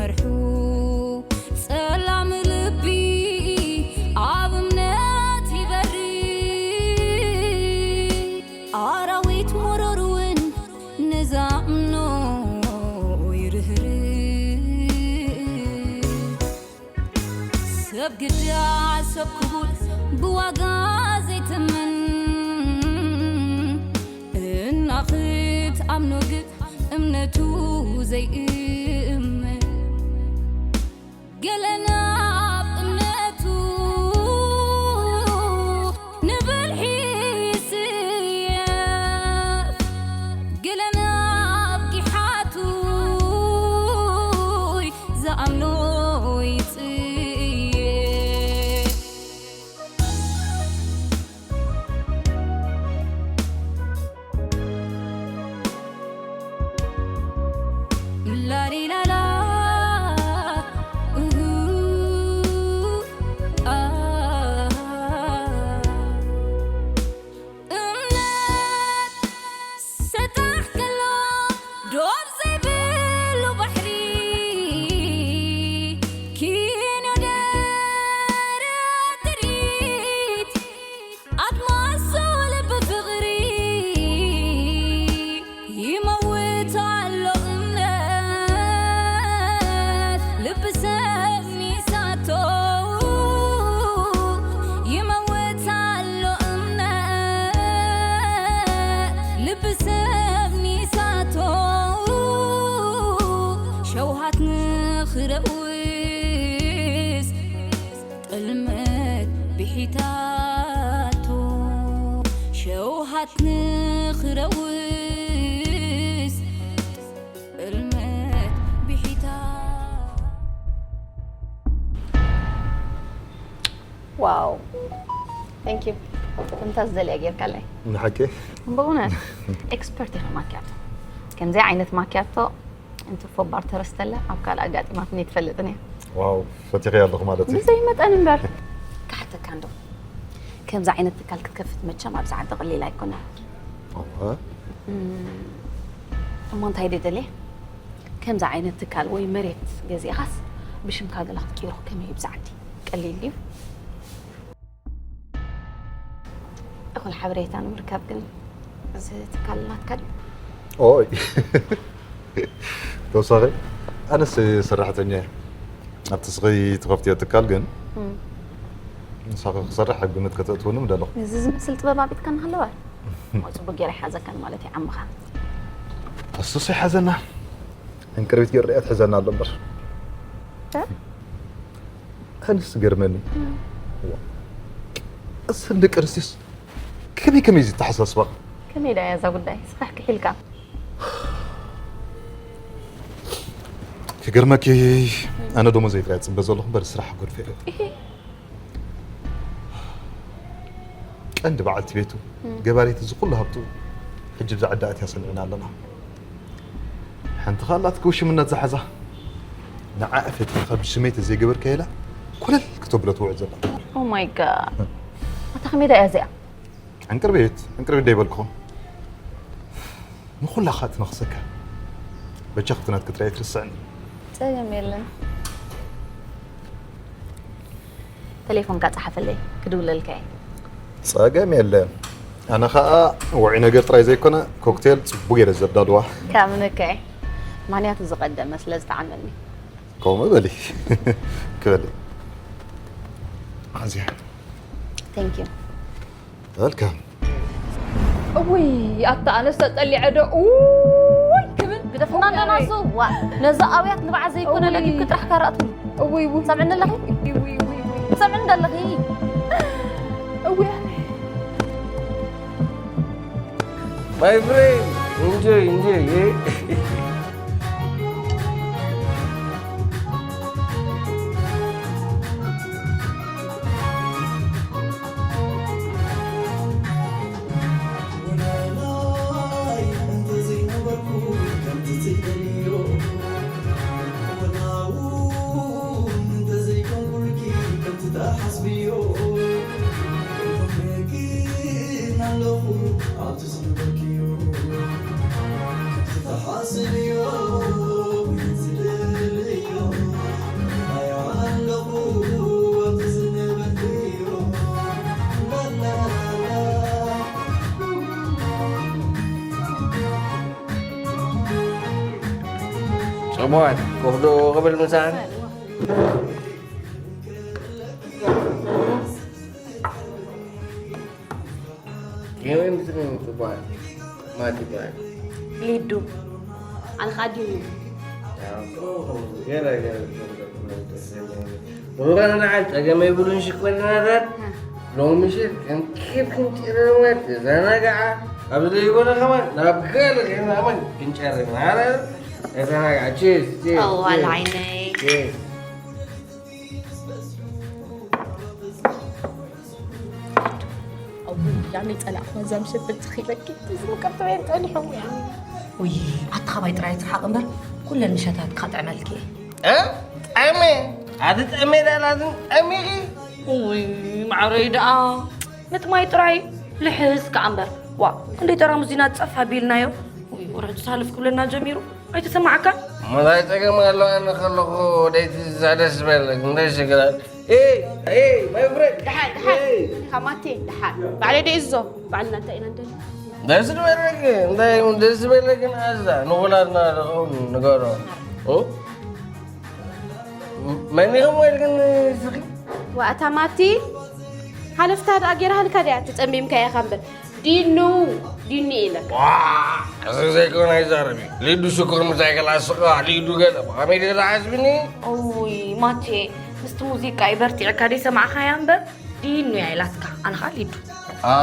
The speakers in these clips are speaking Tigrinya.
ርሑ ጸላም ልቢ ኣብ እምነት ይበሪ፣ ኣራዊት መረር እውን ንዛምኖ ይርህርህ። ሰብ ግዳ ሰብ ክቡር ብዋጋ ዘይትምን፣ እና ክትኣምኖ ግን እምነቱ ዘይእመን። ገለ ናብ እምነቱ ንብልሒ ይስየፍ፣ ገለ ናብ ጊሓቱ ዝኣምኖ ይጽየፍ። ላሊላላ፣ ኡሁ፣ ኣ። እምነት ሰጣሕ ከሎ ዶብ ዘይብሉ ባሕሪ፣ ኪኖ ደረት ትርኢት ኣድማሱ ልቢ ፍቕሪ ይመውት ኣሎ እምነት፣ ልቢ ሰብ ሚሳቶ ይመውት ኣሎ እምነት፣ ልቢ ሰብ ሚሳቶ ሸውሃት ንኽረውስ ጥልመት ብሒታቶ ሸውሃት ንኽረውስ ጥልመት ብሒታ። ዋው፣ thank you። ከምታ ዝደልያ ጌርካለይ። ንሓቂ ብእውነት ኤክስፐርት ኢኻ ማኪያቶ። ከምዚ ዓይነት ማኪያቶ እንትፎ ባር ተረስተለ ኣብ ካልእ ኣጋጢማትኒ ትፈልጥን እያ። ዋው፣ ፈቲኸያ ኣለኹ ማለት እዩ። ብዘይ መጠን እምበር። ክሓተካ እንዶ፣ ከምዚ ዓይነት ትካል ክትከፍት መቸም ኣብዚ ዓዲ ቀሊል ኣይኮነን። እወ። እሞ እንታይ ደደልየ፣ ከምዚ ዓይነት ትካል ወይ መሬት ገዚእኻስ ብሽምካ ገለ ክትቅይሮ ከመይ እዩ ብዚ ዓዲ? ቀሊል ድዩ? እኹል ሓበሬታ ንምርካብ ግን እዚ ትካል ናትካ ድዩ? ኦይ፣ ተወሳኺ ኣነስ ሰራሕተኛ እየ። ኣብቲ ስኺ ትኸፍትዮ ትካል ግን ንሳኺ ክሰርሕ ኣብ ግምት ከተእትውኒ ምደለኹ። እዚ ዝመስል ጥበብ ኣብ ኢድካ እናሃለወ እሞ ጽቡቅ ገይረ ይሓዘካን ማለት እዩ ዓምኻ። እሱስ ይሓዘና። ዕንቅርቢት ገይሩ ሪኣ ትሕዘና ኣሎ እምበር። እ? ኣነስ ገርመኒ። እሰን ደቂ ኣንስትዮስ ከመይ ከመይ እዚ ተሓሳስባ? ከመይ ደኣ እያ እዛ ጉዳይ ስኽሕክሕ ኢልካ? ክገርመኪ ኣነ ደሞዘይ ጥራይ ጽበ ዘለኹ እምበር ስራሕ ጎድፈ። ቀንዲ በዓልቲ ቤቱ ገባሪት እዚ ኩሉ ሃብቱ ሕጂ ብዛ ዓዲ ኣትያ ሰሚዕና ኣለና። ሓንቲ ኻላት ክውሽምነት ዝሓዛ ንዓ ፈቲኻ ብሽመይ ተዘይገበርካያ ኢላ ኮለል ክተብሎ ትውዕል ዘላ። Oh my god። ኣታ ከመይ ደኣ እያ እዚኣ? ዕንቅርቢት ዕንቅርቢት ደይበልኩኹም ንኹላ ኻእ ትነኽሰካ። በጃ ክትናት ክትረኣይ ትርስዕኒ። ጸገም የለን። ተሌፎንካ ጸሓፈለይ ክድውለልካ እየ። ጸገም የለን። ኣነ ኸኣ ውዑይ ነገር ጥራይ ዘይኮነ ኮክቴል ጽቡቅ ገይረ ዘዳልዋ። ካምነካ እየ። ምኽንያቱ ዝቐደመ ስለ ዝጠዓመኒ። ከምኡ በሊ ክበሊ። ኣዝያ Thank you። Welcome። እውይ ኣታ ኣነስ ተጸሊዐ ዶ እውይ ክብል ግደፍና ኣለና እሱ ዋ ነዛ ኣብያት ንባዓ ዘይኮነ እውይ። ለጊብኪ ጥራሕ ካራእቱ እውይ እውይ ሰምዕኒ ኣለኺ እውይ እውይ እውይ ሰምዕኒ ኣለኺ እውይ ኣነ My friend, enjoy, enjoy. Eh? እዋን ኮፍዶ ክብል ምሳን ከመይ ምስልን ጽቡቅ ማት ይባል። ሊዱ ኣነ ከዓ ዲኑ ገለ ገለ ምሁራን ንዓል ጸገም የብሉን ሽኮሪናታት ሎሚ ምሽት ከም ኬፍ ክንጭረወት ተዘናግዓ ኣብ ዘይኮነ ከማን ናብ ገለ ከማን ክንጨርም ተዘናግዓ ቺርስ ቺርስ ጠዋል ዓይነይ ቺርስ ኣቡ ያመይ ጸላእኩ መዛም ሸብል ትኺለኪ ዝምቀርተበ ጸኒሑ ያመይ ውይ ኣቲ ካባይ ጥራይ ትርሓቕ እምበር ኩለን ምሸታት ክጥዕመልኪ እየ እ? ጠሜ ኣቲ ጠሜ ዳላትን ጠሚኺ ውይ ማዕረይ ደኣ ምጥማይ ጥራይ ልሕስ ከኣ እምበር ዋ ክንደይ ጠራሙዝ ኢና ጸፍ ኣቢልናዮ ውይ ወርሒ ትሳልፍ ክብለና ጀሚሩ ኣይተሰማዓካ ምንታይ ጸገም ኣለዋ ኣነ ከለኹ ደይቲ ደስ በለክ እንታይ ሽግር ኣለ ኤይ ኤይ ማይ ፍሬንድ ደሓን ደሓን ኢኻ ማቴ ደሓን ባዕለይ ደይ እዞ ባዕልና እንታይ ኢና እንደሊ ደስ ዝበለክ እንታይ ደስ ዝበለክን ኣዛ ንኹላትና ንገሮ እ? መን ኢኹም ወልክን ስኺ ዋእታ ማቲ ሓለፍታ ደኣ ጌርሃልካ ድያ ተጸሚምካ ኢኻ እምበር ዲኑ ዲኑ ኢለካ እዚ ዘይኮነ ኣይዛረብ እዩ ሊዱ ሽኩር ምሳይ ከላስቃ ሊዱ ገለ ብኸመይ ገለ ሓስብኒ ኦይ ማቴ ምስቲ ሙዚቃ እዩ በርቲዕካ ደይ ሰማዕኻያ እምበር ዲኑ እያ ኢላትካ ኣነ ከዓ ሊዱ ኣ፣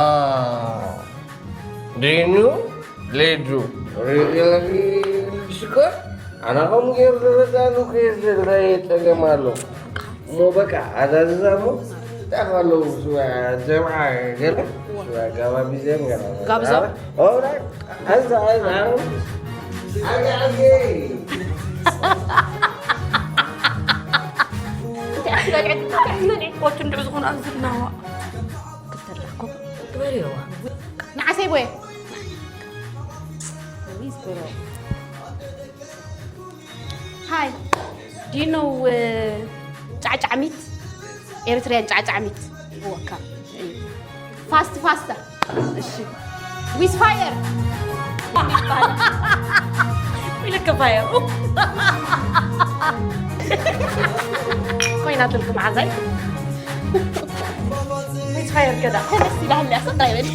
ዲኑ ሊዱ ሪኢለኪ ሽኮር ኣነ ከም ገይሩ ዝረዳሉ ከየዝለለ የጸገም ኣሎ እሞ በቃ ኣዛዝዛ እሞ እንታይ ኣለዉ ስዋ ጀምዓ ገለ ስዋ ጋባቢዘም ገለ ጋብዞም? ኦራይ ኣዛ ኣዛ ኣዛ ኣዛ ወትንድዑ ዝኾነ ኣብ ዝብናዋ ክትላኮ ግበርዮዋ ንዓሰይ ቦየ ሃይ ዲኖ ጫዕጫዕሚት ኤርትርያን ጫዕጫዕሚት ወካ ፋስት ፋስተር እሺ ዊዝ ፋየር ኢለከ ፋየር ኮይናትልኩም ዓዛይ ዊዝ ፋየር ከዳ ተመሲላ ህልያ ስቕ ኣይበል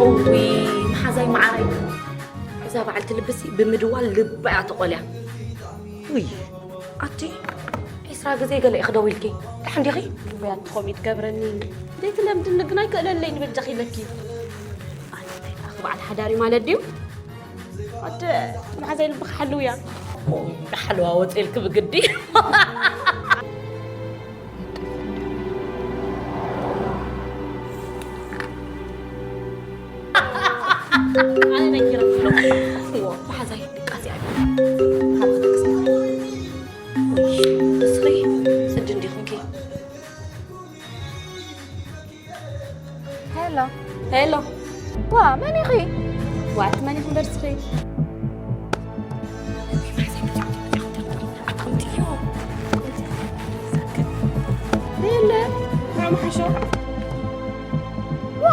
እውይ መሓዛይ መዓረይ እዛ በዓልቲ ልብሲ ብምድዋል ልባ እያ ተቆልያ ውይ ኣቲ ዒስራ ግዜ ገለ ኢኺ ደው ኢልኪ ደሓን ዲኺ ውይ ኣቲ ከምኡ ትገብረኒ ዘይትለምድኒ ግን ኣይክእለለይ ንበጃኺ ኢለኪ ኣቲ እንታይ ደኣ ክበዓል ሓዳሪ ማለት ድዩ ኣደ መሓዛይ ልብኺ ሓልው እያ ሓልዋ ወፅልኪ ብግዲ ኣነ ነጊረኪ ኣለኹ። እዎ፣ መሓዛይ ድቃስ እያ። ካብ ክትክስ። እስኺ ስዲ እንዲኹምኪ። ሄሎ፣ ሄሎ። ዋ፣ መን ኢኺ? ዋ፣ እቲ መን ኢኺ እምበር እስኺ? የለ፣ ንዑ መሓሾ። ዋ!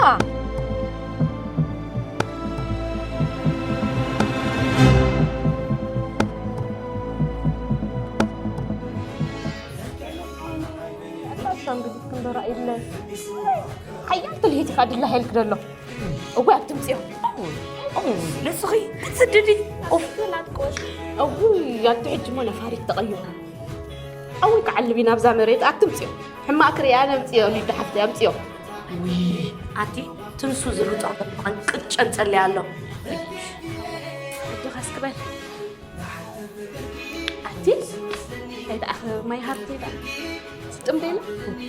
ኣታ እቶም ግድፍ ክንዶ ራእይለ። ሓያል ትልሂት ኢኻ ድላሄልክ ደሎ። እወ ኣብ ትምፅኦ። ንስኺ ክትስድዲ ኦፍ እውይ ኣቲ ሕጂ ሞ ነፋሪት ተቐይሩ ኣውይ ክዓልብ ኢና ኣብዛ መሬት ኣትምፅኦ ሕማቅ ክሪኣ ነምፅኦ ሊዱ ሓፍተይ ኣምፅኦ ውይ ኣቲ ትንሱ ዝብል ፃዕዳ ብቐን ቅጨን ፀለያ ኣሎ ኣጆኻ እስክበል ኣቲ ኣይትኣኽብር ማይ ሃብቲ ይበል። ጥምደይና?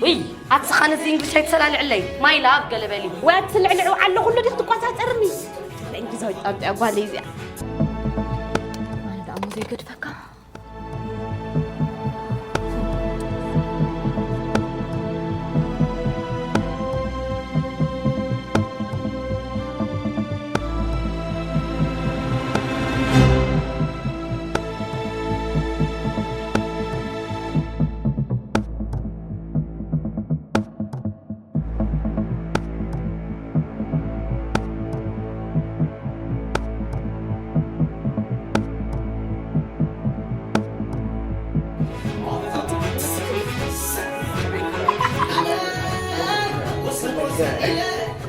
ውይ፣ ኣቲ ኸነዚ እንግሊሽ ኣይትሰላልዕለይ። ማይ ላብ ገለ በሊ። ወይ ኣቲ ስልዕልዑ ኣሎ ኩሉ ዲኽ ትቆጻጸርኒ? እንግሊዛዊ ጣምጥያ ጓለይ እዚኣ። ኣነ ደኣ እሞ ዘይገድፈካ።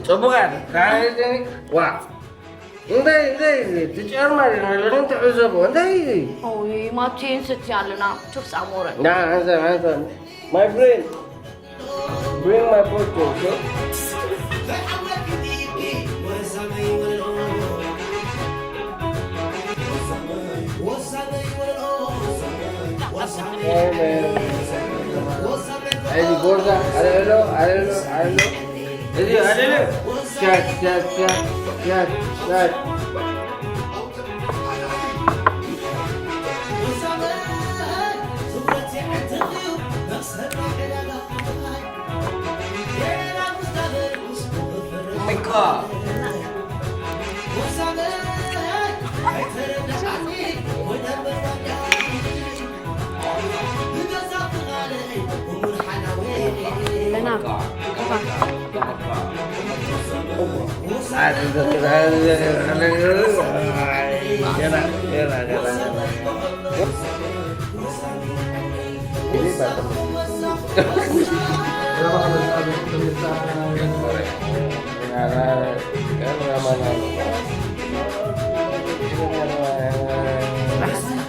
ጽቡቓት፣ ዋ። እንታይ፣ እንታይ፣ እቲ ጫማ ግን ኣለኒ ትዕዘቦ። እንታይ? ኦይ፣ ማቴን ስቲ ኣለና። ቹፕስ ኣሞረ። ና፣ አንተ፣ አንተ። My friend, bring my boat to, okay? Hey, man. Hey, Gorda, I don't know, I don't know, I don't know. Hey, I don't know. Shut, shut, shut, shut, shut. Oh my God.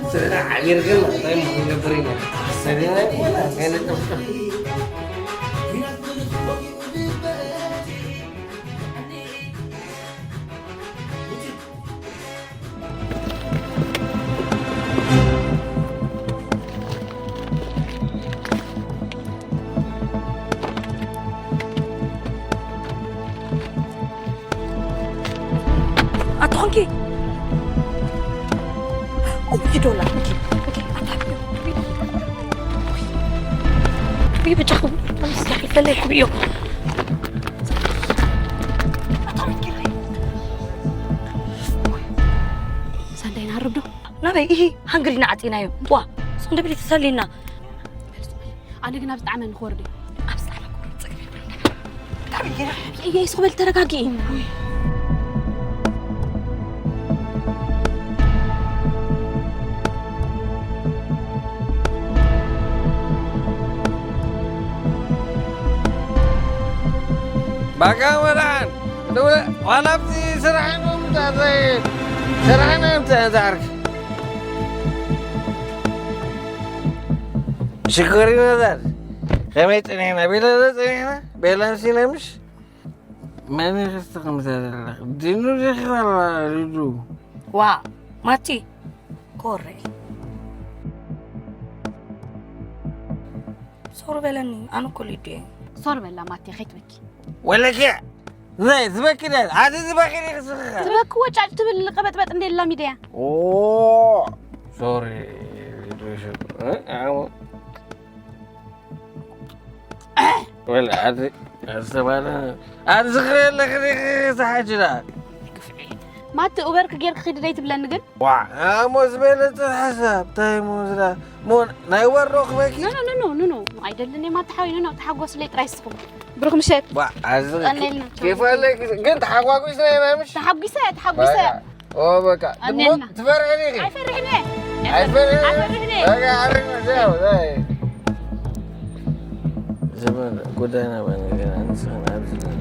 ስርና ዓቢርክን እንታይ ክንገብር ኢና? ሰሪና ከይንጥፍጥፍ። ኣትኾንኪ እይ ዶላ እይ በጃኹም። ለይ ሕብዮ ሳንዳይ ንሃርብ ዶ? ናበይ? ኢሂ፣ ሃንግሪና ዓፂናዮ። ዋ፣ ሰንደብሊ ተሰሊና። ኣነ ግን ኣብ ዝጠዓመ ንክወርድ እዩ። ኣብ ዝጠዓመ ክወርድ ፀገም የብሉን። ብጣዕሚ ገና። እየ፣ እየ፣ ይስኹበል፣ ተረጋጊ። ባጋ ወላን፣ ዋላ ኣብቲ ስራሕና ምጣዘይ፣ ስራሕና ምጣዛርክ። ሽኮሪና ዛር፣ ከመይ ጸኒሕና? ቤላ ዶ ጸኒሕና? ቤላ ምሲና ምሽ? መን ይኽስቲ ከምዛ ዘለኽ? ድኑ ዲኺ ዋላ ሪዱ? ዋ፣ ማቲ፣ ኮሬ። ሶር በለኒ፣ ኣነ እኮ ሊዱ እየ። ሶር በላ ማቲ፣ ከይትበኪ። ወለኪ፣ ዘይ፣ ዝበኪ ደ፣ ኣቲ ዝበኪ ዲኺ ስኽኸ? ዝበኪ ወጫጭ ትብል ቀበጥበጥ እንደ ላ ሚድያ። ኦ፣ ሶሪ፣ ሊዱ ሽኮር። እ፣ ኣሞ። ወላ ኣቲ ኣስተባለ ኣቲ ዝኽሪ ኣለኺ ዲኺ ዝሓጅላ። ማቲ ኡበር ክጌር ክኺድ ደይ ትብለኒ ግን? ዋ፣ ኣሞ ዝበለጸ ሓሳብ፣ ታይ ሞ ዝላ፣ ሞ ናይ ወሮ ክበኪ? ኖ፣ ኖ፣ ኖ፣ ኖ፣ ኖ፣ ኖ፣ ኣይደልን እየ ማቲ ሓወይ፣ ኖ፣ ኖ፣ ተሓጎስለይ ጥራይ ስኹም። ብሩኽ ምሸት። ዋ፣ ኣዚ ቀኒልና። ኬፍ ኣለኪ፣ ግን ተሓጓጒስና ኢና ምሽ? ተሓጒሰ፣ ተሓጒሰ። በቃ። ኦ፣ በቃ። ኣኔና። ትፈርሒ ዲኺ? ኣይፈርሕን እየ። ኣይፈርሕን? ኣይፈርሕን እየ። በቃ፣ ዓርክና፣ ዛው፣ ዛይ። ዘመን ጉዳይና በነገር፣ ንስኽን ኣብዚ ዘለና።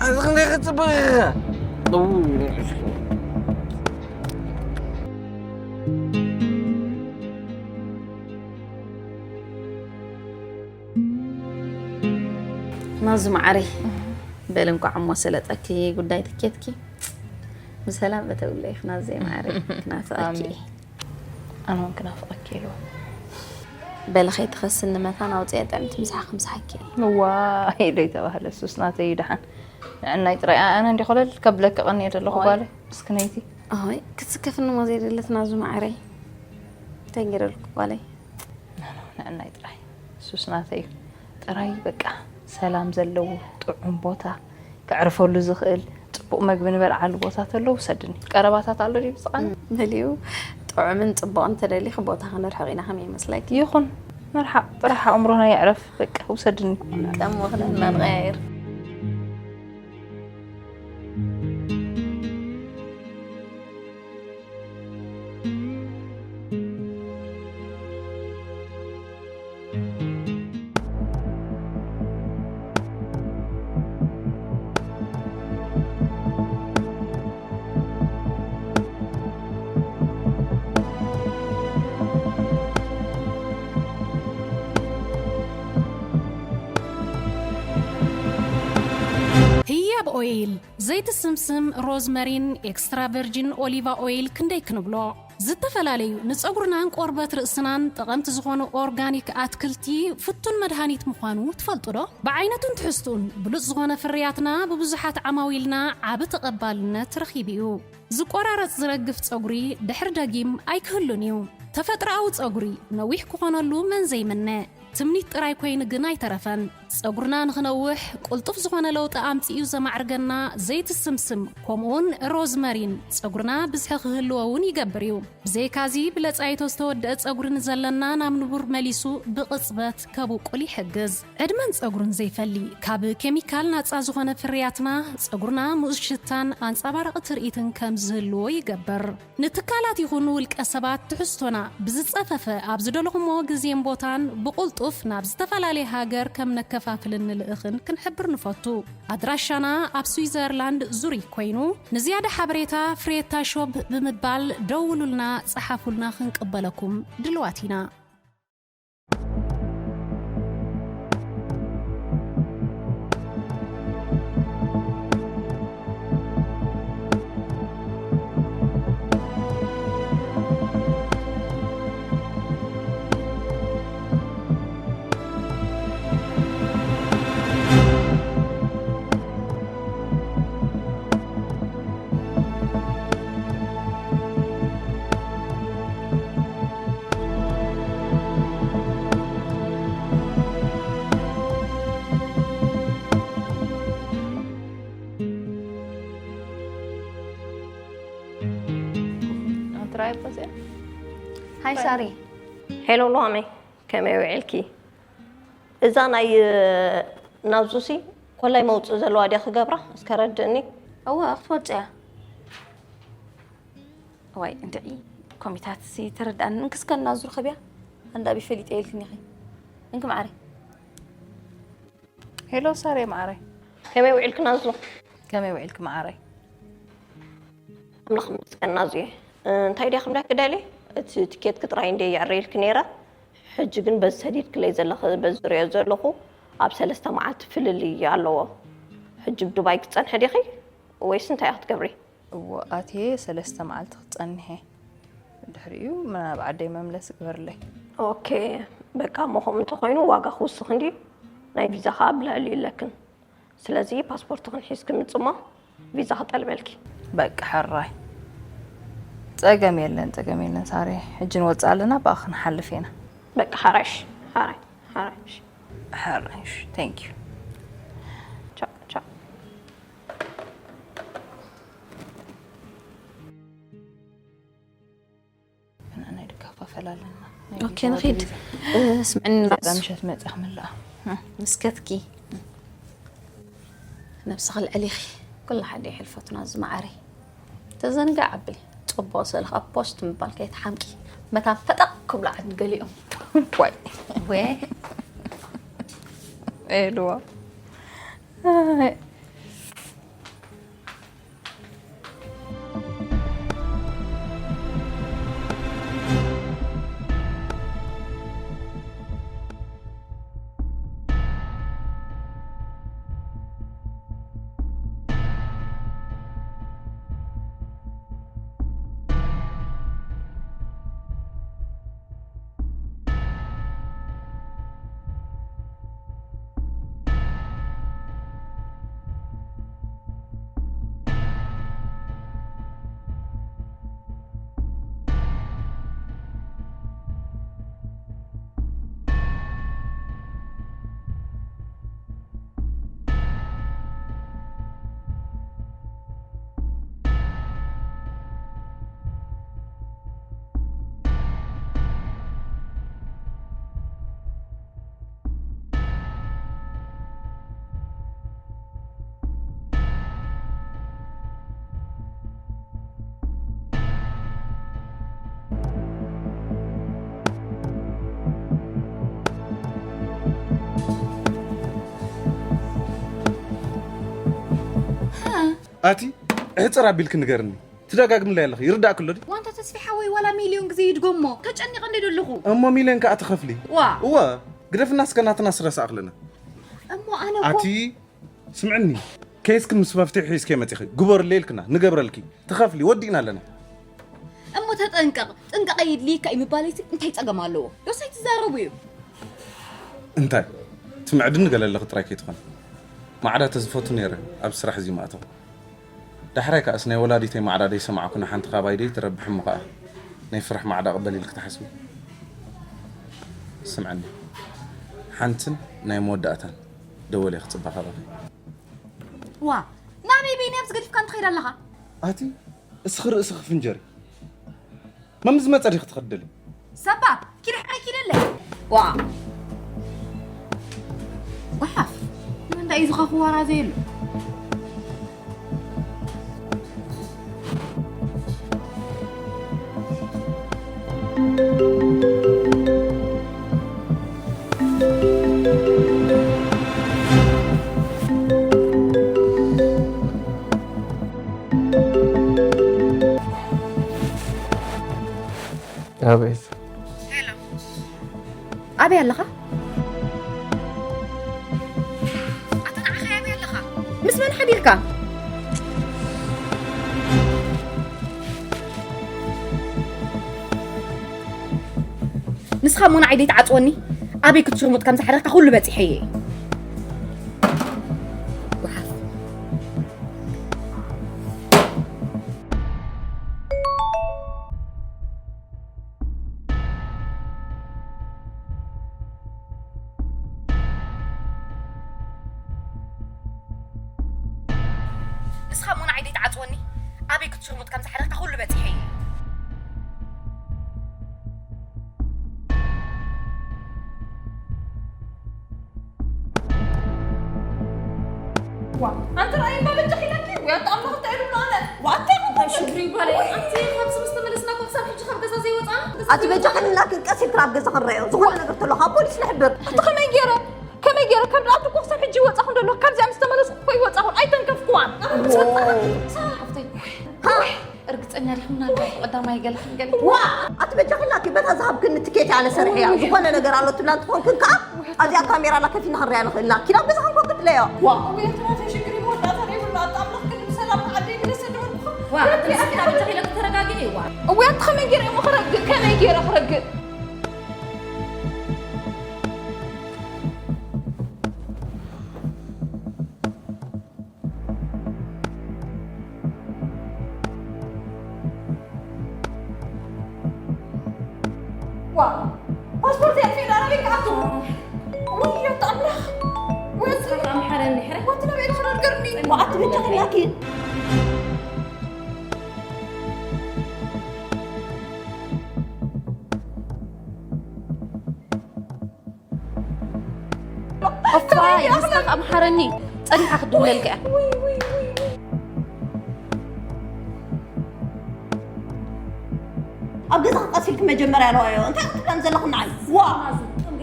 ኣዚ ክንደይ ክጽብቕ ኢኻ? ናዙ መዓረይ፣ በል እንኳዕ እሞ ሰለጠኪ ጉዳይ ትኬትኪ። ብሰላም እተውለይ ናዘይ መዓረይ፣ ክናፍቐኪ ኣሜን። እየ። ኣነ እውን ክናፍቐኪ ኢሉ። በል ኸይትኸስኒ መታን ኣውፅአ ጥዕምቲ ምሳሕ ክምሳሓኪ እየ። ዋይ ዶ ይተባህለ ሱስ ናተይ እዩ ደሓን። ንዕናይ ጥራይ ኣነ እንዲ ኮለል ከብለኪ ቀንየ ዘለኹ ዋይ። ጓለ ምስክነይቲ። ኣይ ክትስከፍኒ እሞ ዘይደለት ናዙ መዓረይ። እንታይ ገይረልኩ ጓለይ? ንዕናይ ጥራይ ሱስ ናተይ እዩ። ጥራይ በቃ ሰላም ዘለዎ ጥዑም ቦታ፣ ከዕርፈሉ ዝኽእል ጽቡቕ መግቢ ንበልዓሉ ቦታ ተሎ ውሰድኒ። ቀረባታት ኣሎ ድዩ ብዝቐነ? መሊኡ ጥዑምን ጽቡቕን ተደሊኺ ቦታ ክንርሕቕ ኢና ከመይ ይመስለኪ? ይኹን ንርሓቕ፣ ጥራሕ ኣእምሮና የዕረፍ። በቃ ውሰድኒ። ቀሞ ክነና ንቐያየር። ህያብ ኦይል፣ ዘይቲ ስምስም፣ ሮዝመሪን ኤክስትራ ቨርጂን ኦሊቫ ኦይል ክንደይ ክንብሎ? ዝተፈላለዩ ንጸጉርናን ቆርበት ርእስናን ጠቐምቲ ዝኾኑ ኦርጋኒክ ኣትክልቲ ፍቱን መድሃኒት ምዃኑ ትፈልጡ ዶ? ብዓይነቱን ትሕዝቱን ብሉጽ ዝኾነ ፍርያትና ብብዙሓት ዓማዊልና ዓቢ ተቐባልነት ረኺቡ እዩ። ዝቆራረጽ ዝረግፍ ጸጉሪ ድሕሪ ደጊም ኣይክህሉን እዩ። ተፈጥሮኣዊ ጸጉሪ ነዊሕ ክኾነሉ መን ዘይምነ? ትምኒት ጥራይ ኮይኑ ግን ኣይተረፈን። ጸጉርና ንኽነውሕ ቅልጡፍ ዝኾነ ለውጢ ኣምጺኡ ዘማዕርገና ዘይቲ ስምስም ከምኡውን ሮዝመሪን ጸጉርና ብዝሒ ክህልዎ እውን ይገብር እዩ። ብዘይካዚ ብለጻይቶ ዝተወደአ ጸጉሪ ንዘለና ናብ ንቡር መሊሱ ብቕጽበት ከብቁል ይሕግዝ። ዕድመን ጸጉርን ዘይፈሊ ካብ ኬሚካል ናጻ ዝኾነ ፍርያትና ጸጉርና ምኡዝ ሽታን ኣንጸባራቒ ትርኢትን ከም ዝህልዎ ይገብር። ንትካላት ይኹን ውልቀ ሰባት ትሕዝቶና ብዝጸፈፈ ኣብ ዝደለኹሞ ግዜን ቦታን ብቕልጡፍ ናብ ዝተፈላለየ ሃገር ከም ነከፋፍልን ንልእኽን ክንሕብር ንፈቱ። ኣድራሻና ኣብ ስዊዘርላንድ ዙሪክ ኮይኑ ንዝያዳ ሓበሬታ ፍሬታ ሾፕ ብምባል ደውሉልና፣ ጸሓፉልና፣ ክንቅበለኩም ድልዋት ኢና። ኣንትራይ በዚያ። ሃይ ሳሪ። ሄሎ ሉሃመይ፣ ከመይ ውዒልኪ? እዛ ናይ ናዙሲ ኮላይ መውፅእ ዘለዋ ድያ ክገብራ? እስከ ረድእኒ። እወ ክትወፅእ እያ። እዋይ እንድዒ ኮሚታት ሲ ተረድኣኒ። እንክስከ ናዙ ርኸብያ ኣንዳቢ ፈሊጠ ኢልክኒ ኢኺ። እንክ ማዕረ። ሄሎ ሳሬ ማዕረይ። ከመይ ውዒልክና ኣዞ? ከመይ ውዒልክ ማዕረይ? ኣምላኽ ይመስገን ኣዞየ። እንታይ ድያ ክብለኪ ደልየ? እቲ ትኬትኪ ጥራይ እንድየ የዕርየልኪ ነይረ። ሕጂ ግን በዚ ሰዲድክለይ ዘለኺ በዚ ዝሪኦ ዘለኹ ኣብ ሰለስተ መዓልቲ ፍልልይ ኣለዎ። ሕጂ ብዱባይ ክትጸንሒ ዲኺ ወይስ እንታይ ኢኺ ክትገብሪ? እዎ ኣትየ ሰለስተ መዓልቲ ክጸንሕ እየ። ድሕሪኡ ናብ ዓደይ መምለሲ ግበርለይ። ኦኬ፣ በቃ እሞ ከምኡ እንተኾይኑ ዋጋ ክውስኽ እንድዩ፣ ናይ ቪዛ ኸኣ ብልዕሊ ይለክን። ስለዚ ፓስፖርትኽን ሒዝኪ ምጽእ እሞ ቪዛ ክጠልበልኪ። በቃ ሕራይ። ጸገም የለን፣ ጸገም የለን ሳሪ። ሕጂ ንወጽእ ኣለና፣ ብኣ ክንሓልፍ ኢና። በቃ ሓራይሽ፣ ሓራይ፣ ሓራይሽ። ሓራይሽ፣ thank you። ቻው፣ ቻው። ናይ ድጋፍ ኣፈላለና። ኦኬ፣ ንኺድ። እ፣ ስምዕኒ ዛዕባ ንሱ። ምሸት መጽእ ክምልኣ። እ። ምስከትኪ። ነብስኺ ልዕሊኺ። ኩሉ ሓደ ሕልፈትና ዝመዓረ። ተዘንጋዕ ኣብል። ጽቡቕ ስእልኺ ኣብ ፖስት ምባል ከይትሓምቂ። መታን ፈጠቕ ክብሉ ዓዲ ገሊኦም። ዋይ። ወ። ኤልዋ። ኣይ። ኣቲ፣ ሕጽር ኣቢልኪ ንገርኒ። ትደጋግምለይ ኣለኺ። ይርዳእኪ ኣሎ ድዩ? ዋንታ ተስፊ ሓወይ፣ ዋላ ሚልዮን ግዜ ይድገሞ። ተጨኒቐ እንደ ዘለኹ። እሞ ሚልዮን ከኣ ትኸፍሊ? ዋ። እወ፣ ግደፍና እስከ ናትና ስረሳ ኣኽለና። እሞ ኣነ እኮ ኣቲ፣ ስምዕኒ። ኬስኪ ምስ መፍትሒ ሒዝኪ መጺኺ። ግበርለይ ኢልክና፣ ንገብረልኪ። ትኸፍሊ፣ ወዲእና ኣለና። እሞ ተጠንቀቕ፣ ጥንቃቐ የድልየካ እዩ ምባለይሲ እንታይ ጸገም ኣለዎ? ዶስ ኣይትዛረቡ እዩ። እንታይ? ትምዕድኒ ገለ ኣለኺ ጥራይ ከይትኾን። ማዕዳ ተዝፈቱ ነይረ፣ ኣብ ስራሕ እዚ ማእተኹ። ዳሕራይ ከኣስ ናይ ወላዲተይ ማዕዳ ደይሰማዕኩ ንሓንቲ ካባይ ደይትረብሕ እሞ ከኣ ናይ ፍርሒ ማዕዳ ቅበል ኢልኪ ትሓስቢ? ስምዕኒ፣ ሓንትን ናይ መወዳእታን ደወል እየ ክጽበ ካባኺ። ዋ፣ ናበይ በይነይ ኣብዚ ገዲፍካ እንትኸይድ ኣለኻ? ኣቲ፣ እስኺ ርእስኺ ፍንጀሪ። መምዚ መጸ ዲኺ ትኸደሊ? ሰባ፣ ኪድ ሕራይ ኪደለይ። ዋ። ጓሓፍ። መን ዳኣ እዩ ዝኻ ክዋራ ዘየሎ? ኣቤት። ሄሎ። ኣበይ ኣለኻ? ኣታ ንዓኻ ኣበይ ኣለኻ? ምስ መን ሓዲርካ? ንስኻ እሞ ንዓይ ደይትዓጽወኒ? ኣበይ ክትሽርሙጥ ከም ዝሓደርካ ኩሉ በጺሐ እየ። ጓሓፍ። ንስኻ እሞ ንዓይ ደይትዓጽወኒ? ኣበይ ክትሽርሙጥ ከም ዝሓደርካ ኩሉ በጺሐ እየ። ዋ፣ ኣንቲ ረኣይ እባ በጃኺ ኢለኪ። ወይ ኣንቲ ኣምላኽ እንታይ ኢሉ ኣሎ ኣነ? ዋ፣ ኣንቲ እንታይ ኮንካ? ሽግሪ ጓለይ፣ ኣንቲ ካብዚ ምስ ተመለስና እኮ ክሳብ ሕጂ ካብ ገዛ ዘይወጻና? ኣቲ በጃኺ ኢላኪ ቀስ ኢልኪ ኣብ ገዛ ክንረኣዮ። ዝኾነ ነገር ተሎ ካብ ፖሊስ ንሕብር። ኣቲ ከመይ ገይረ? ከመይ ገይረ? ካብ ደኣቱ እኮ ክሳብ ሕጂ ይወጻኹ እንደሎ። ካብዚኣ ምስ ተመለስኩ እኮ ይወጻኹ። ኣይተንከፍኩዋን። ዎ። ሓፍተይ፣ ሃ? እርግጸኛ ዲኹም? ናባይ ቀዳማይ ገለ ክንገለ። ዋ! ኣቲ በጃኺ ኢላኪ በታ ዝሃብክኒ ትኬት እያ ኣነ ሰሪሐያ። ዝኾነ ነገር ኣሎ ትብላ እንትኾንክን ከኣ ኣብዚኣ ካሜራ ኣላ ከፊትና ክንሪኣ ንኽእል ኢና። ኪድ ኣብ ገዛኽን ኮን ክትለዮ። ዋ! እውይ፣ ኣቲ ናተይ ሽግር ይመወዳእታ ዘይብሉ፣ ኣቲ ኣምላኽ ክንዲ ብሰላም ንዓደይ ምለሰ ደወልኩኻ። ዋ፣ ኣቲ ንስኺ በጃኺ ኢለኪ ተረጋግዒ፣ ዋ። እውይ፣ ኣቲ ከመይ ገይረ እሞ ክረግእ? ከመይ ገይረ ክረግእ? ዋ፣ ፓስፖርት የጥፊእ ዳረበይ ክኣቱ። ወይ ኣቲ ኣምላኽ። ወይ ኣቲ ኣምላኽ። ኣምሓረኒ ሕረ። ወቲ ናበይ ኢሉ ክነገርኒ? ዋ፣ ኣቲ በጃኺ ኢላኪ። ኦፋ፣ ይስሓቅ ኣምሓረኒ። ጸኒሓ ክድውለልካ እያ። ኣብ ገዛ ክቀሲልኪ መጀመርያ ረኣዮ። እንታይ ክትብለን ዘለኹ ንዓይ? ዋ!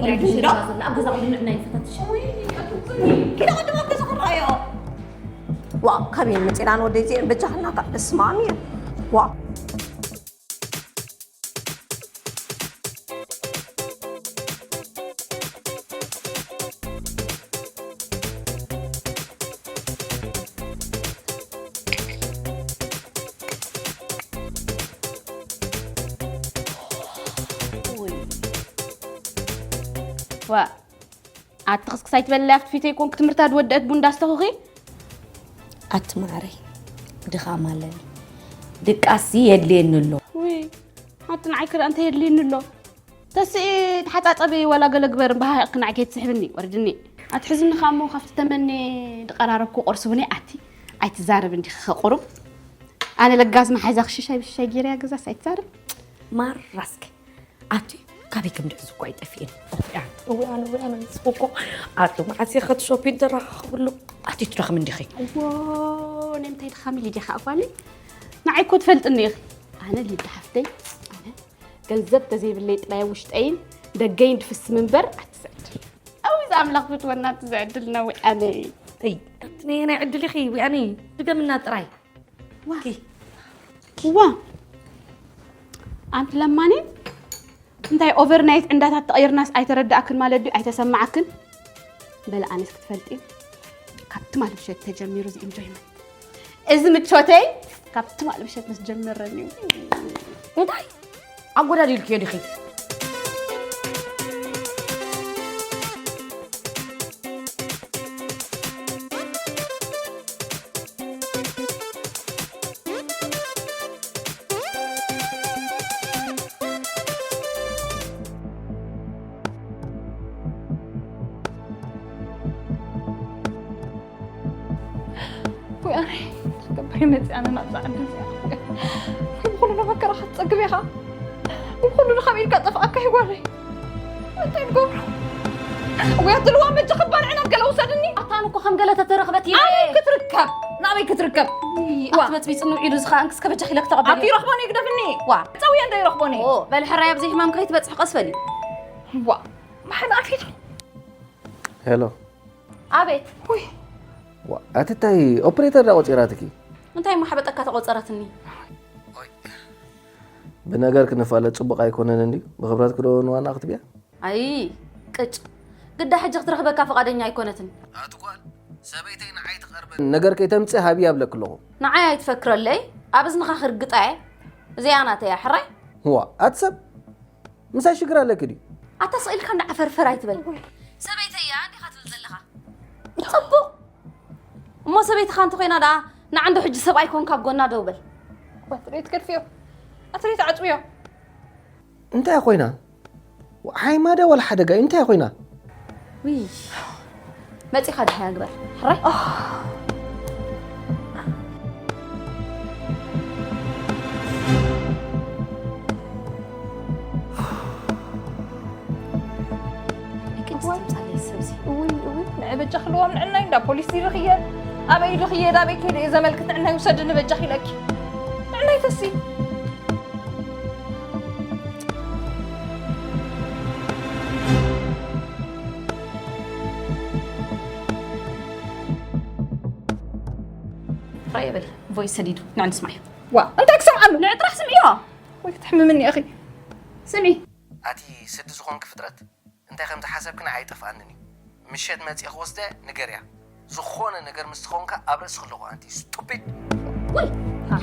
ሪዱ እንዶ? ኣብ ገዛ ቅድሚ ንዕና ይፈታትሽ። ኪዳ ቅድም ኣብ ገዛ ክረኣ። ዋ፣ ካበይ መፂና ንወደይ እዚአን በጃኽናካ እስማሚ። ዋ። ዋ፣ ኣቲ ክስክስ ኣይትበልለይ፣ ኣብቲ ፊተይ ኮንክ ትምህርታ ዝወደአት ቡን እንዳስተኹኺ። ኣቲ ማዕረይ፣ ድኻም ኣለኒ። ድቃሲ የድልየኒ ኣሎ። ውይ፣ ኣቲ ንዓይ ክርኢ እንታይ የድልየኒ ኣሎ? ተስኢ ተሓጻጸቢ፣ ዋላ ገለ ግበር፣ እምበሃ ክናዕ ከይትስሕብኒ፣ ወርድኒ። ኣቲ ሕዝኒ ከኣ እሞ ካብቲ ተመኒ ዝቐራረብኩ ቁርሲ እውን ኣቲ ኣይትዛረብ እንዲኺ ኸቁሩብ። ኣነ ለጋዝ መሓዛ ክሽሻይ ብሽሻይ ገይረያ ገዛስ ኣይትዛረብ። ማራስከ ኣቲ ካበይ ከም ድሕዝ እኮ ኣይጠፍእን። እውያን፣ እውያን፣ ንስኹ እኮ ኣቲ መዓስ ኢኻ እቲ ሾፒን ተራኸብሉ? ኣቲ ትረኽም እንዲኺ። እዎ፣ ናይ ምንታይ ድኻም ኢለ ዲኻ እኳኒ? ንዓይ እኮ ትፈልጥኒ ኢኺ። ኣነ ሊዳ ሓፍተይ፣ ኣነ ገንዘብ ተዘይብለይ ጥራይ ውሽጠይን ደገይን ድፍስም እምበር ኣቲ ዘዕድል። ኣዊ ዝኣምላኽ ፍትወና ኣቲ ዘዕድል ነው ኣነ። እይ፣ ኣቲ ናይ ናይ ዕድል ኢኺ፣ ዊኣኒ፣ ድገምና ጥራይ። ዋ። ኪ። ዋ። ኣንቲ ለማኒ፣ እንታይ ኦቨርናይት ዕንዳታት ተቐይርናስ ኣይተረዳእክን ማለት ድዩ? ኣይተሰማዓክን? በለ ኣነስ ክትፈልጢ፣ ካብ ትማል ምሸት ተጀሚሩ እዚ ኢንጆይመንት። እዚ ምቾተይ ካብ ትማል ምሸት ምስ ጀመረኒ እዩ። እንታይ? ኣጎዳዲልክዮ ዲኺ? ወይ ኣነ፣ ተገባይ መፅእ ኣነ ናብዛ ዓዲ እዚኣ። ወይ ብኹሉ መከራ ክትፀግብ ኢኻ። ብኹሉ ድኻም ኢልካ ጠፍኣካ ይጓለይ። እንታይ ትገብሮ? ወይ ኣትልዋ መጃ ክባልዕ ናብ ገለ ውሰድኒ። ኣታ ኣነ እኮ ከም ገለ ተተረኽበት ኢለ ኣበይ እየ። ክትርከብ? ናበይ ክትርከብ? ዋ። ኣቲ በፅቢፅኒ ውዒሉ ዝኸኣንክስ ከበጃ ኢለክ ተቐበል ኣቲ እየ። ይረኽቦን ይግደፍኒ። ዋ። ፀውየ እንዶ ይረኽቦን እየ። ኦ፣ በል ሕራይ ኣብዚ ሕማም ከይትበፅሕ ቀስ በሊ። ዋ። ማሕና ኣፊት። ሄሎ። ኣቤት። ውይ። ዋ፣ ኣቲ እንታይ ኦፕሬተር ዳ ቆፂራትኪ? እንታይ እሞ ሓበጠካ ተቆፀረትኒ? ብነገር ክንፋለጥ ፅቡቕ ኣይኮነን እንድዩ። ብኽብረት ክደወ ንዋና ክትብያ? ኣይ፣ ቅጭ። ግዳ ሕጂ ክትረኽበካ ፍቓደኛ ኣይኮነትን። ኣቲ ጓል፣ ሰበይተይ ንዓይ ትቐርበኒ ነገር ከይተምፅእ ሃብያ እብለኪ ኣለኹ። ንዓይ ኣይትፈክረለይ፣ ኣብ እዝንኻ ክርግጣ እየ። እዚኣ ናተይ እያ፣ ሕራይ? ዋ፣ ኣቲ ሰብ፣ ምሳይ ሽግር ኣለኪ ድዩ? ኣታ ስቕ ኢልካ እንዳ ዓፈርፈር ኣይትበል። ሰበይተይ እያ እንዲኻ ትብል ዘለኻ። ጽቡቕ። እሞ ሰበይትኻ እንተኾይና ደኣ ንዓ እንዶ ሕጂ ሰብኣይ ኮንካ ኣብ ጎና ደው በል። ኣትሬት ገድፍዮ። ኣትሬት ዓጽውዮ። እንታይ ኮይና? ሓይማ ድያ ዋላ ሓደጋ እዩ? እንታይ ኮይና? ውይ፣ መጺኻ ድሓያ ግበር። ሕራይ። እዋይ። እውይ፣ እውይ፣ ንዐ በጃ ክልዎም ንዕናይ እንዳ ፖሊስ ድዩ ክየድ? ኣበይ ድዩ ክየድ? ኣበይ ከይደ እየ ዘመልክት? ንዕናይ ውሰድኒ በጃ ክኢለኪ። ንዕናይ ተሲ። ራየ በል፣ ቮይስ ሰዲዱ፣ ንዕ ንስማዮ። ዋ፣ እንታይ ክሰምዓሉ? ንዕ ጥራሕ ስምዕዮ። ወይ ክትሕምምኒ ኢኺ። ስሚ። ኣቲ ስዲ ዝኾንኪ ፍጥረት፣ እንታይ ከም ዝሓሰብኪ ንዓይ ኣይጠፍኣንን እዩ። ምሸት መጺአ ክወስደ ንገርያ። ዝኾነ ነገር ምስ ትኸውን ከኣ ኣብ ርእስኺ ኣለኹ ኣንቲ ስቱፒድ። ወይ፣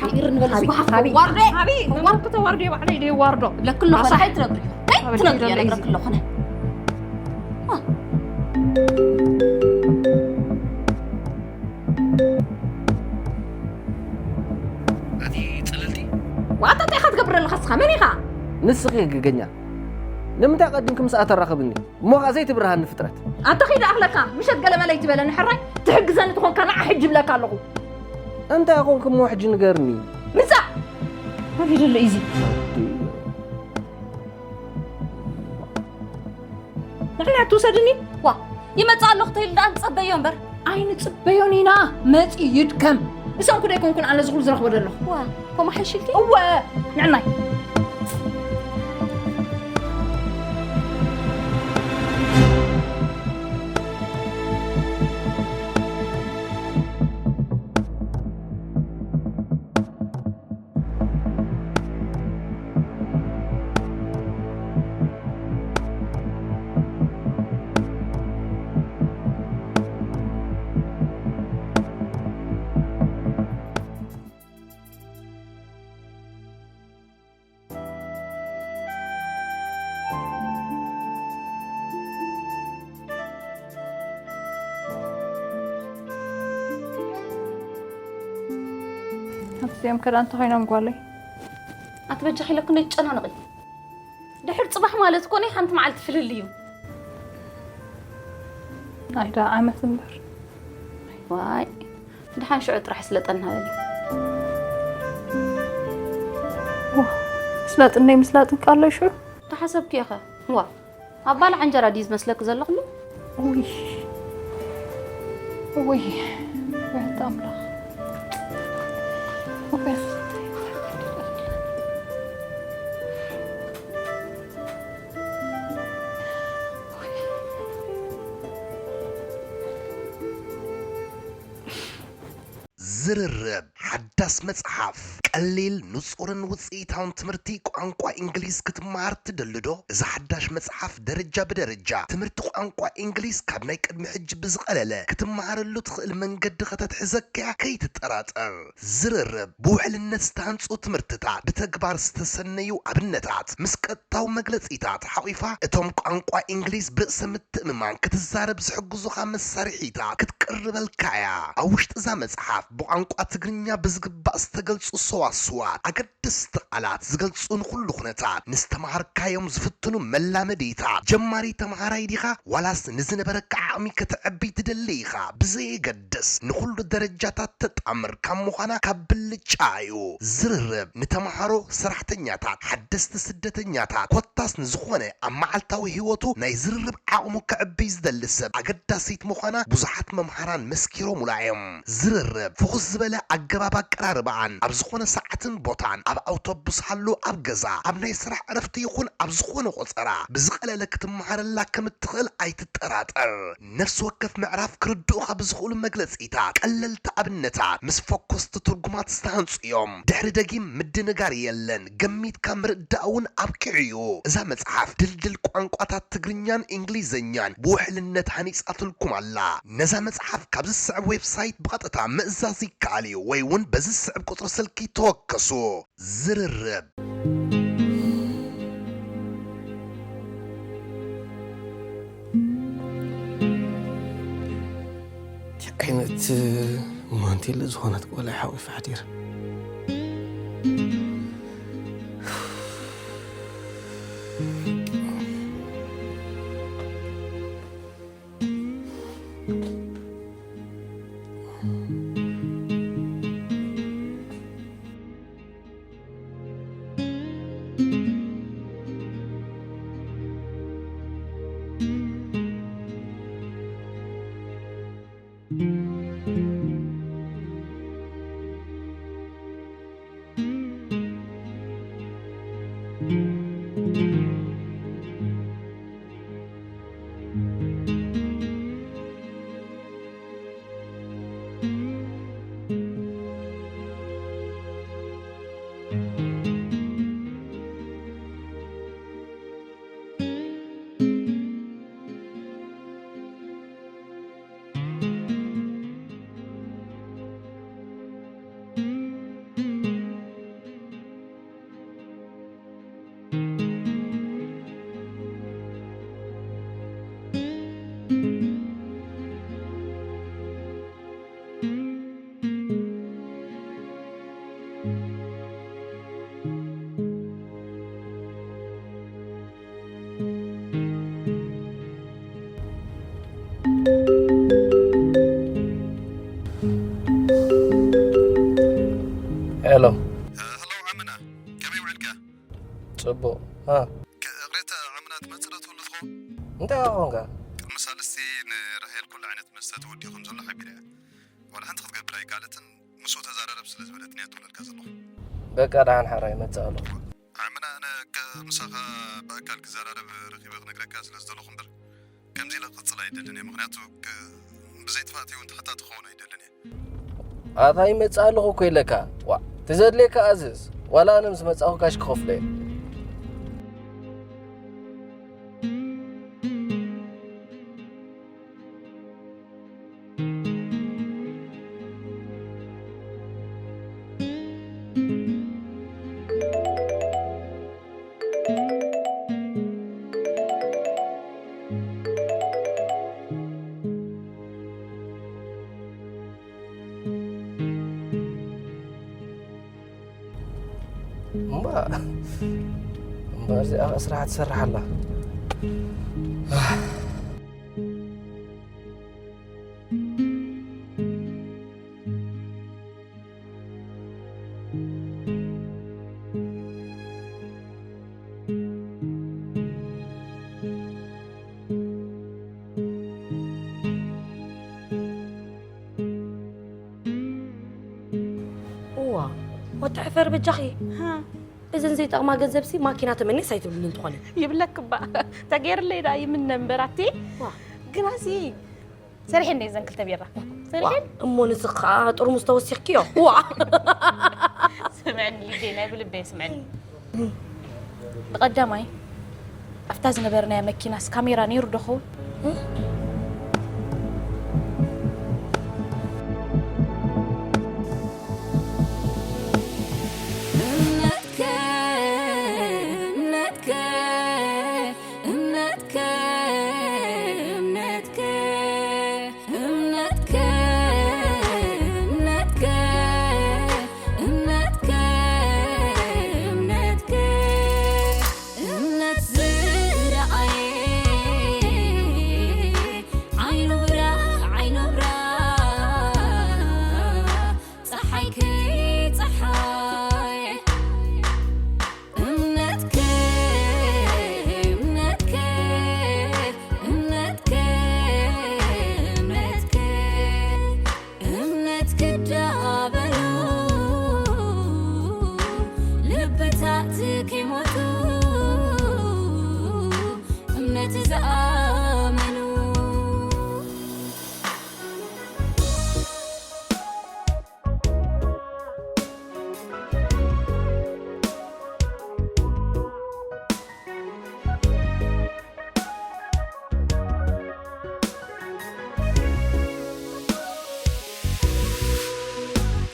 ሓቢር ንበል፣ ሃቢ፣ ዝጓሓፍ ሃቢ፣ ዋርዶ። ሃቢ፣ መማርኩ ተዋርዶ፣ ባዕለይ ደይ ዋርዶ። ብለክሎ ኾነ። ኣሳሓይ ትነግሪ። ናይ ኣበል ትነግሪ፣ ይደለ ነግረክ እዩ። ኣለኹ ነ። ኣቲ ጽልልቲ። ዋታ እንታይ ኢኻ ትገብር ኣለኻ እስኻ? መን ኢኻ? ንስኺ ገገኛ። ንምንታይ ቀዲምኪ ምስኣ ተራኽብኒ? እሞ ኸኣ ዘይትብርሃኒ ፍጥረት። ኣታ ኺድ ኣኽለካ፣ ምሸት ገለ መለ ኣይትበለኒ ሕራይ፣ ትሕግዘኒ ተኾንካ ንዓ ሕጂ እብለካ ኣለኹ። እንታይ ኮንኪ እሞ ሕጂ ንገርኒ? ምጻእ! ኣበይ ዘሎ እዩ እዚ? ንሕና ትውሰድኒ? ዋ፣ ይመጽእ ኣለኹ ተይሉ ደኣ ንጸበዮ እምበር። ኣይንጽበዮን ኢና፣ መጺኡ ይድከም። እሰንኩ ዶ ኣይኮንኩን ኣነ እዚ ኩሉ ዝረኽቦ ዘለኹ? ዋ፣ ኮማ ሓይሽልኪ? እወ፣ ንዕናይ። እዚኦም ከዳ እንተኾይኖም ጓለይ። ኣቲ በጃኺ ኢለ ክንደይ ትጨናነቒ? ድሕር ጽባሕ ማለት እኮ ናይ ሓንቲ መዓልቲ ፍልልይ እዩ። ኣይዳ ዓመት እምበር። ዋይ፣ ድሓን ሽዑ ጥራሕ ስለጠና በሊ። ዋ፣ ምስላጥ እንደ ምስላጥ እንቃሎ ሽዑ። ተሓሰብክዮ ኸ? ዋ፣ ኣባልዓ እንጀራ ድዩ ዝመስለኪ ዘሎ ኩሉ? ውይ፣ ውይ፣ ውይ፣ ኣምላኽ። ውይ፣ ዝርርብ ሓዳስ መጽሓፍ። ቀሊል፣ ንጹርን ውጽኢታውን ትምህርቲ ቋንቋ እንግሊዝ ክትመሃር ትደሊ ዶ? እዛ ሓዳሽ መጽሓፍ ደረጃ ብደረጃ ትምህርቲ ቋንቋ እንግሊዝ ካብ ናይ ቅድሚ ሕጂ ብዝቐለለ ክትመሃረሉ ትኽእል መንገዲ ከተትሕዘካ እያ፣ ከይትጠራጠር። ዝርርብ፣ ብውሕልነት ዝተሃንጹ ትምህርትታት፣ ብተግባር ዝተሰነዩ ኣብነታት፣ ምስ ቀጥታዊ መግለጺታት ሓቒፋ፣ እቶም ቋንቋ እንግሊዝ ብርእሰ ምትእምማን ክትዛረብ ዝሕግዙኻ መሳርሒታት ክትቅርበልካ እያ። ኣብ ውሽጢ እዛ መጽሓፍ፣ ብቋንቋ ትግርኛ ብዝግባእ ዝተገልጹ ሰዋስዋት፣ ኣገደስቲ ቃላት ዝገልጹ ንኹሉ ኩነታት፣ ንዝተምሃርካዮም ዝፍትኑ መላመዲታት፣ ጀማሪ ተምሃራይ ዲኻ ዋላስ ንዝነበረካ ዓቕሚ ከተዕቢ ትደሊ ኢኻ፣ ብዘየገድስ ንኹሉ ደረጃታት ተጣምር ካብ ምዃና ካብ ብልጫ እዩ። ዝርርብ ንተምሃሮ፣ ሰራሕተኛታት፣ ሓደስቲ ስደተኛታት፣ ኮታስ ንዝኾነ ኣብ መዓልታዊ ህይወቱ ናይ ዝርርብ ዓቕሙ ከዕብይ ዝደሊ ሰብ ኣገዳሲት ምዃና ብዙሓት መምሃራን መስኪሮሙላ እዮም። ዝርርብ ፍኹስ ዝበለ ኣገባብ ኣቀራርባኣን ኣብ ዝኾነ ሰዓትን ቦታን፣ ኣብ ኣውቶቡስ ሃሉ፣ ኣብ ገዛ፣ ኣብ ናይ ስራሕ ዕረፍቲ ይኹን ኣብ ዝኾነ ቆጸራ ብዝቐለለ ክትመሃረላ ከም እትኽእል ኣይትጠራጠር። ነፍሲ ወከፍ ምዕራፍ ክርድኡኻ ብዝኽእሉ መግለጺታት፣ ቀለልቲ ኣብነታት፣ ምስ ፈኮስቲ ትርጉማት ዝተሃንጹ እዮም። ድሕሪ ደጊም ምድንጋር የለን፣ ገሚትካ ምርዳእ እውን ኣብቂዑ እዩ። እዛ መጽሓፍ ድልድል ቋንቋታት ትግርኛን እንግሊዝኛን ብውሕልነት ሃኒጻትልኩም ኣላ። ነዛ መጽሓፍ ካብ ዝስዕብ ዌብሳይት ብቐጥታ ምእዛዝ ይከኣል እዩ፣ ወይ እውን በዚ ዝስዕብ ቁጽሪ ስልኪ ተወከሱ። ዝርርብ። እንታይ ዓይነት ማንቴለ ዝኾነት ጓል ሓቂፋ ሓዲር። ሄሎ። ሄሎ ዓመና፣ ከመይ ውዒልካ? ጽቡቕ። እ፣ ይቕሬታ ዓመና፣ ትመጽእ ዶ ትህሉ ትኸውን? እንታይ ኾንካ? ቅድሚ ሳልስቲ ንራሄል ኩሉ ዓይነት መስተ ተወዲኡ ከም ዘሎ ሓቢረያ። ዋላ ሓንቲ ክትገብር ኣይከኣለትን፣ ምስኡ ተዛራረብ ስለ ዝበለትኒ እየ ትብለልካ ዘለኹ። በቃ ደሓን ሓራይ እመጽእ ኣለኹ። ዓመና፣ ኣነ ከ ምሳኻ ብኣካል ክዘራረብ ረኺበ ክነግረካ ስለ ዝደለኹ እምበር፣ ከምዚ ኢለ ክቕጽል ኣይደልን እየ። ምኽንያቱ፣ ክ-፣ ብዘይ ጥፋእተይ እውን ተሓታቲ ክኸውን ኣይደልን እየ። ኣታ ይመጽእ ኣለኹ እኮ ኢለካ። ዋ፣ ትዘድልየካ ኣዝዝ። ዋላ ኣነ ምስ መጻኹ ካሽ ክኸፍሎ እየ። እምበር እዚኣ ስራሕ ትሰርሕ ኣላ። እዋ፣ ወዲ ሕፈር በጃኺ። ሃ። እዘን ዘይጠቕማ ገንዘብሲ ማኪና ተመኔስ ኣይትብልኒ እንተኾነ። ይብለክ እባ። ተገይርለይ ደኣ ይምነ እምበር ኣቲ። ዋ። ግናሲ ሰሪሐ እንደ ዘን ክልተ ቢራ። ዋ፣ ሰሪሐን? እሞ ንስኻ ጥርሙዝ ተወሲኽክዮ። ዋ። ስምዕኒ ልደይ፣ ናይ ብልበይ ስምዕኒ። ብቐዳማይ፣ ኣብታ ዝነበርናያ መኪናስ ካሜራ ነይሩ ዶ ኸውን? እምነትከ፣ እምነትከ፣ እምነትከ፣ እምነትከ፣ እምነትከ፣ እምነትከ፣ እምነትከ፣ እምነትከ፣ እምነት ዝረኣየ ዓይኑ ብራ፣ ዓይኑ ብራ፣ ጸሓይ ከይጸሓየ እምነትከ፣ እምነትከ፣ እምነትከ፣ እምነትከ፣ እምነት ክዳበሉ ልብታት ከይሞቱ እምነት ዝኣመኑ።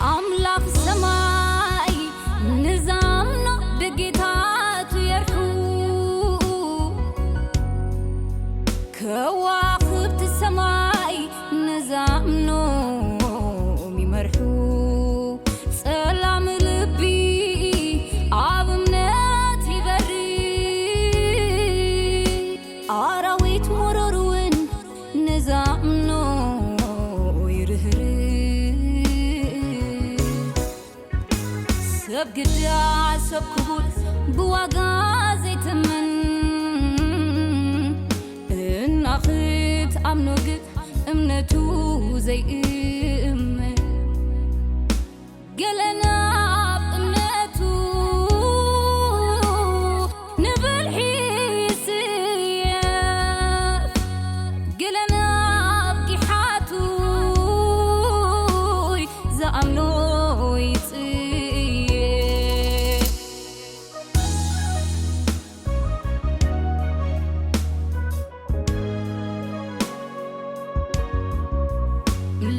ኣምላኽ ሰማይ ንዛምኖ ደጌታቱ የርሑ፣ ከዋኽብቲ ሰማይ ንዛምኖም ይመርሑ። ጸላም ልቢ ኣብ እምነት ይበሪ፣ ኣራዊት መሮር እውን ንዛምኖ ይርህርህ። ሰብ ግዳ ሰብ ክቡር ብዋጋ ዘይትምን፣ እና ክትኣምኖ ግን እምነቱ ዘይእመን። ገለ ናብ እምነቱ ንብልሒ ይስየፍ፣ ገለ ናብ ጊሓቱ ዝኣምኖ ይጽየፍ።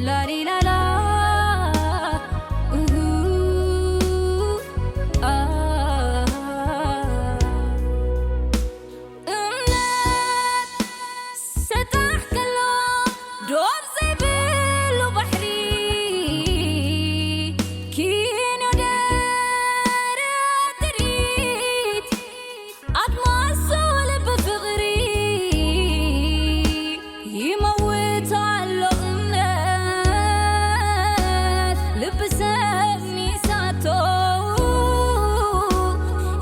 ላሊላላ፣ እሁ፣ አ። እምነት ሰጣሕ ከሎ ዶብ ዘይብሉ ባሕሪ፣ ኪኖ ደረት ትርኢት ኣድማሱ ልቢ ፍቕሪ ይመውት ኣሎ እምነት ልቢ ሰብ ሚሳቶ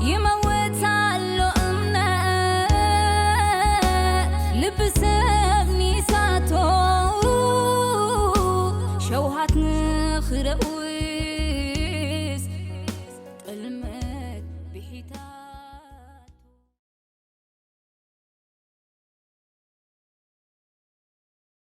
ይመውት ኣሎ እምነት ልቢ ሰብ ሚሳቶ ሸውሃት ንኽረዊ